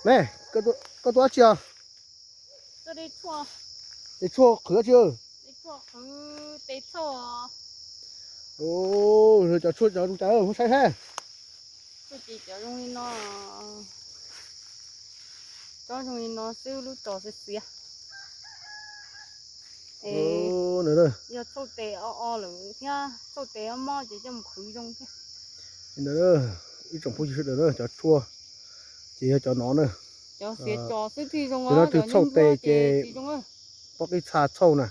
Me, koj tua dab tsi os? Tes tshuaj qhwv dab tsi? Tes tshuaj cov zoo cas muab saib seb. Cov zoo li no xwb lub tsos xiav xiav. Yog txhauj tes o o lawm thiab txhauj tes mob mob ces coj mus qhwv zoo thiab. Ib tsoom phooj ywg sawv daws na, cov tshuaj ces yog cov no na. Cov no twg txhauj tes ces pob qij txha txhauj na,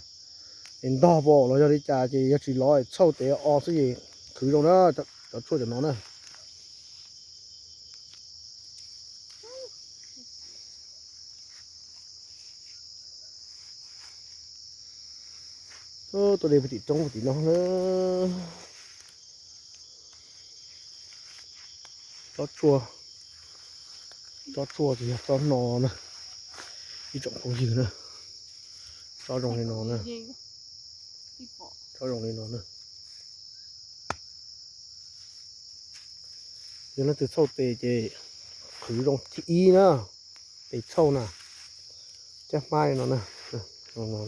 es ntog pom los yog li cas ces yog tsis lov txhauj tes o xwb ces qhwv zoo na, cov tshuaj cov no na. Tuaj de puag tim roob puag tim no na. Tsob tshuaj, tsob tshuaj ces yog tsob no na, ib tsoom phooj ywg na. Tsob zoo li no na, tsob zoo li no na. Yog leej twg txhauj tes ces qhwv zoo thib ib na, tes txhauj na, caj hmab li no na, zoo no.